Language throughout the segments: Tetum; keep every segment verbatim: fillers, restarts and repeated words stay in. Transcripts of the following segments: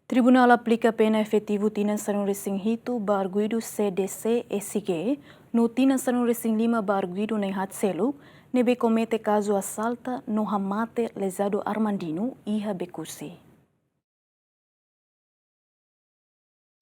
Tribunál aplika pena efetivu tinan sanulu-resin-hitu ba arguidu C D C S G no tinan sanulu-resin-lima ba arguidu na'in-haat seluk ne'ebé komete kazu asalta no hamate lezadu Armandino iha Becusse.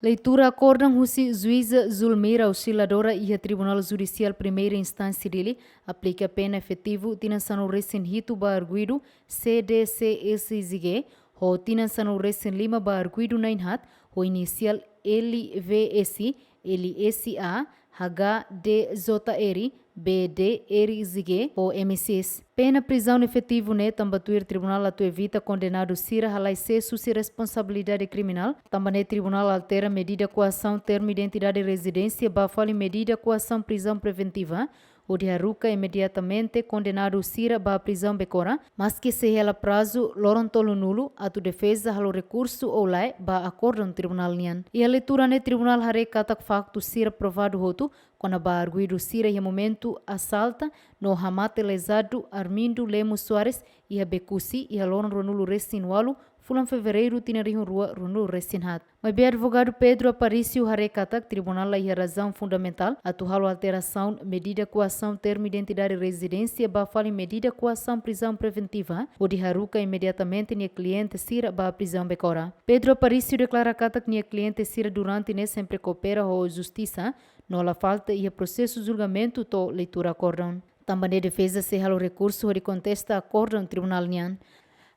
Leitura akórdon husi Juíza Zulmira, osiliadora iha Tribunál Judisiál Primeira Instánsia Dili, aplika pena efetivu tinan sanulu-resin-hitu ba arguidu C D C S G, ho tinan sanulu-resin-lima ba arguidu na'in-haat, ho inisiál L V S, L S A, H D J R, B D R J G, ho M S S. Pena prizaun efetivu ne'e tanba tuir tribunál atu evita kondenadu sira halai sesu sira-nia responsabilidade kriminál, tanba ne'e tribunál altera medida koasaun termu identidade rezidénsia ba fali medida koasaun prizaun preventiva, hodi haruka imediatamente kondenadu sira ba prizaun Becora, maski sei hela prazu loron tolunulu atu defeza halo rekursu ou lae ba akórdon tribunál nian. Iha leitura ne'e tribunál haree katak faktu sira provadu hotu kona-ba arguidu sira iha momentu asalta no hamate lezadu Armindo Lemos Soares iha Becusse iha loron ruanulu-resin-ualu fulan Fevereiru tinan rihun rua ruanulu-resin-haat. Maibé advogadu Pedro Aparício haree katak tribunál la iha razaun fundamentál atu halo alterasaun medida koasaun termu identidade rezidénsia ba fali medida koasaun prizaun preventiva, hodi haruka imediatamente nia kliente sira ba prizaun Becora. Pedro Aparício deklara katak nia kliente sira durante ne'e sempre koopera ho justisa, no la falta iha prosesu julgamentu to'o leitura akórdon. Tanba ne'e defeza sei halo rekursu hodi kontesta akórdon tribunál nian.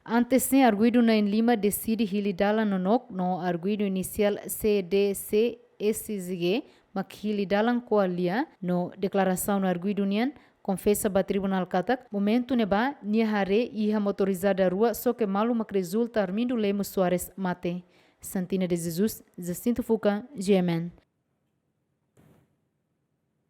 Antes ne'e arguidu na'in-lima deside hili dalan nonook no arguidu inisiál C D C S G mak hili dalan ko'alia no deklarasaun arguidu nian konfesa ba tribunál katak momentu ne'ebá nia haree iha motorizada rua xoke malu mak rezulta Armindo Lemos Soares mate. Santina de Jesus, Jacinto Fuca, G M N.